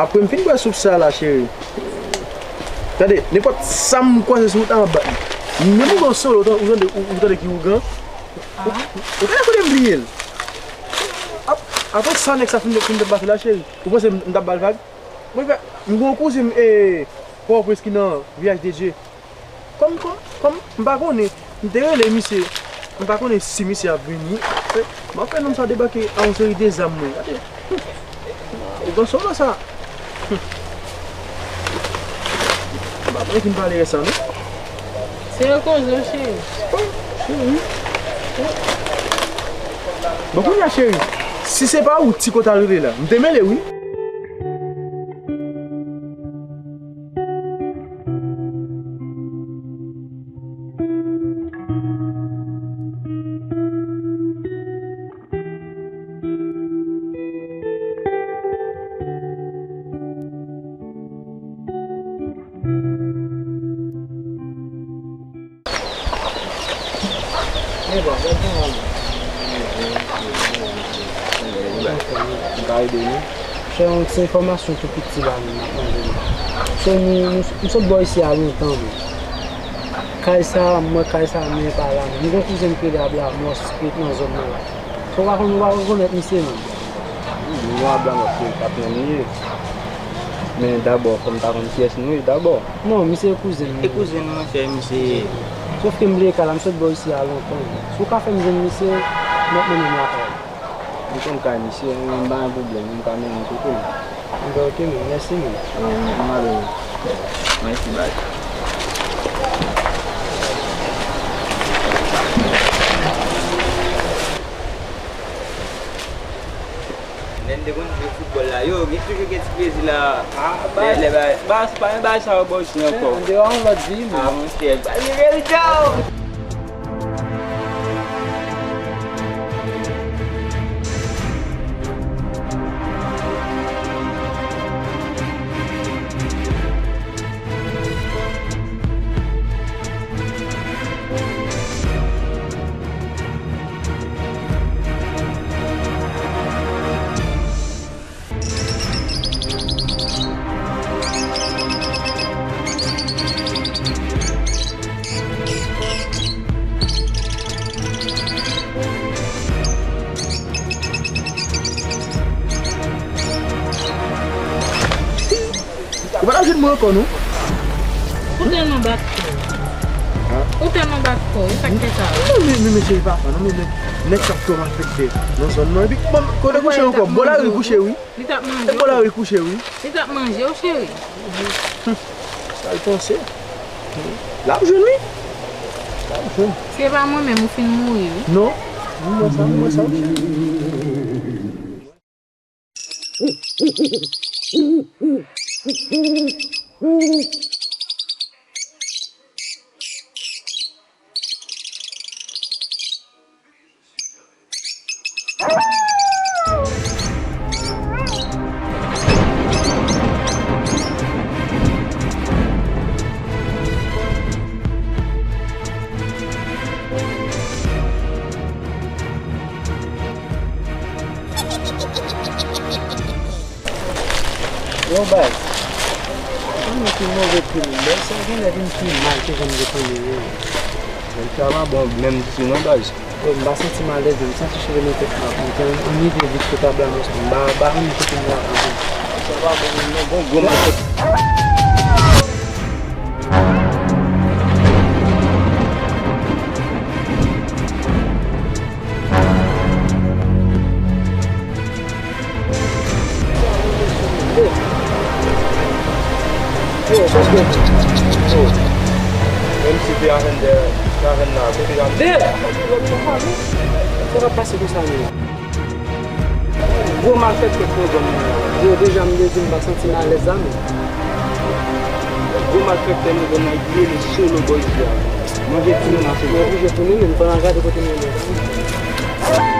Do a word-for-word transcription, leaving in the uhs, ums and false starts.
Pou m fin bwè soup sa la, cheri. Gade, nenpòt sa m kwaze sou wout la, m ap bat li. Menm ougan solo, ou tande, ou, ou tande ki ougan? Ou, ou tande kote m bliye l? Ap-, apre sa nèg sa fin, fin bat li la, cheri, ou panse m, m t ap ba l vag? Mwen fè, m gen yon kouzen m, e, Pòtoprens ki nan Village de Dieu. Kòm, kòm, kòm, m pa konnen, m te rele misye, m pa konnen si misye ap vini. E, m ap fè nonm sa debake a yon seri de zam, mwen. Gade. Hum. Ougan solo sa. Hum. M pa konnen ki m pale rès sa, non. Se yo koze, cheri. Oh, cheri. Bon, kounye a, cheri, si se pa ou, ti kote a rele la, m te mele, wi. M ka ede nou? Fè yon ti enfòmasyon tou piti la menm m ap mande nou. So, nou, nou, nou sot bò isi a lontan menm. Kay sa a, m wè kay sa a, men pa la menm. Nou gen yon kouzen m ki rele Ablamos, ki ret nan zòn nan la. So, w pa konn, ou pa rekonèt misye menm? Wi, nou Ablamos, se patnè m li ye. Men dabò, fò m ta konn kiyès nou ye dabò. Non, misye e kouzen m. E kouzen nou, monchè, misye ye. Sòf ke m bliye kay la, m sot bò isi a lontan. Si w ka fè m jwenn misye, m ap mennen w lakay li. M konn kay misye, m pa gen pwoblèm, m ka mennen l kote l. Anben, ok, men, mèsi, men. Wi, m ale. Mèsi, baz. Lè n te konn jwe foutbòl la, yo, gen toujou gen ti plezi la. Ah, lè, baz, lè, baz, baz, pa gen bagay sa yo bò isi ankò. Andeyò yon lòt vi, men. Ah, monchè, baz, gen verite, oh! Ou pa t ap jwenn mwen ankò, non. Ou tèlman bat kò. Hein? Ou tèlman bat kò, e sa k fè sa? Non, men, men, men, cheri, pa fè, non, men, men, nèg sa twò malfektè nan zòn nan. Epi, bon, kote kouche ankò? Bò lari kouche, wi. Li t ap manje. E bò lari kouche, wi. Li t ap manje w, cheri. Sa l panse? L ap jwenn, wi. L ap jwenn. Se pa mwen menm, ou fin mouri, wi. Non. M wè sa, m wè sa, wi, cheri. Yo, baz. Sa mwen ki move pou li. Bèl sa gen lè vin pi mal ke jan m te konnen ye. Bèl sa pa bon menm ditou non, baz. Yo, m pa santi m alèz, m santi cheve nan tèt mwen ap monte. Ann, ann rive vit kot Ablamos, m pa, pa renmen kote m ye a, non. Sa pa bon menm non, bon gwo malfèktè. Yo, sos gen. Yo. Menm si te avèn de, te avèn la, kote y ap. De! Sa k ap pase konsa menm? Gwo malfèktè k nan zòn nan la. Yo, deja m te di m pa santi m alèz la menm. Gwo malfèktè nan zòn nan ki rele Solo bò isi a. Manje timoun ase. Mwen oblije tounen menm pandan gade kote m ye la.